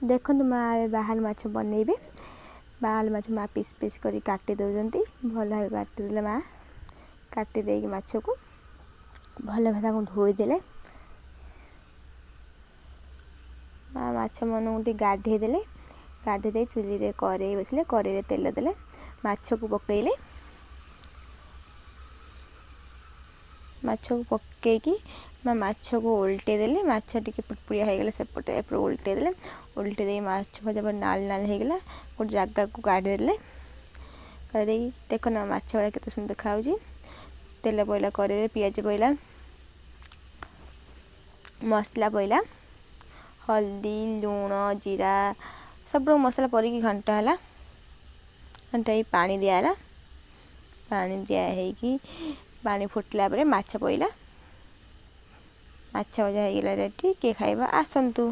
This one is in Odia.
ଦେଖନ୍ତୁ ମା ବାହାଲ ମାଛ ବନେଇବେ। ବାହାଲ ମାଛ ମା ପିସ୍ ପିସ୍ କରି କାଟି ଦେଉଛନ୍ତି। ଭଲ ଭାବେ କାଟିଦେଲେ ମା। କାଟି ଦେଇକି ମାଛକୁ ଭଲ ଭାବେ ତାକୁ ଧୋଇଦେଲେ। ମା ମାଛମାନଙ୍କୁ ଟିକେ ଗାଧେଇ ଦେଲେ। ଗାଧେଇ ଦେଇ ଚୁଲିରେ କରେଇ ବସିଲେ। କରେଇରେ ତେଲ ଦେଲେ, ମାଛକୁ ପକେଇଲେ। ମାଛକୁ ପକେଇକି ମା ମାଛକୁ ଓଲଟେଇ ଦେଲେ। ମାଛ ଟିକେ ପୁଡ଼ପୁଡ଼ିଆ ହେଇଗଲା, ସେପଟେ ଏପଟେ ଓଲଟେଇ ଦେଲେ। ଓଲଟେଇ ଦେଇ ମାଛ ଭଜା ପୁରା ନାଲ ନାଲ ହେଇଗଲା। ଗୋଟେ ଜାଗାକୁ କାଢ଼ିଦେଲେ। କାଢ଼ି ଦେଇକି ଦେଖ ନା ମାଛ ଭଜା କେତେ ସୁନ୍ଦର ଦେଖାଯାଉଛି। ତେଲ ପଇଲା କରେଇରେ, ପିଆଜ ପଇଲା, ମସଲା ପଇଲା, ହଳଦୀ, ଲୁଣ, ଜିରା ସବୁ ମସଲା ପଡ଼ିକି ଘାଣ୍ଟ ହେଲା। ଘାଣ୍ଟ ହେଇ ପାଣି ଦିଆହେଲା। ପାଣି ଦିଆ ହେଇକି ପାଣି ଫୁଟିଲା ପରେ ମାଛ ପଇଲା। ମାଛ ଭଜା ହେଇଗଲା ରେଡ଼ି। କିଏ ଖାଇବା ଆସନ୍ତୁ।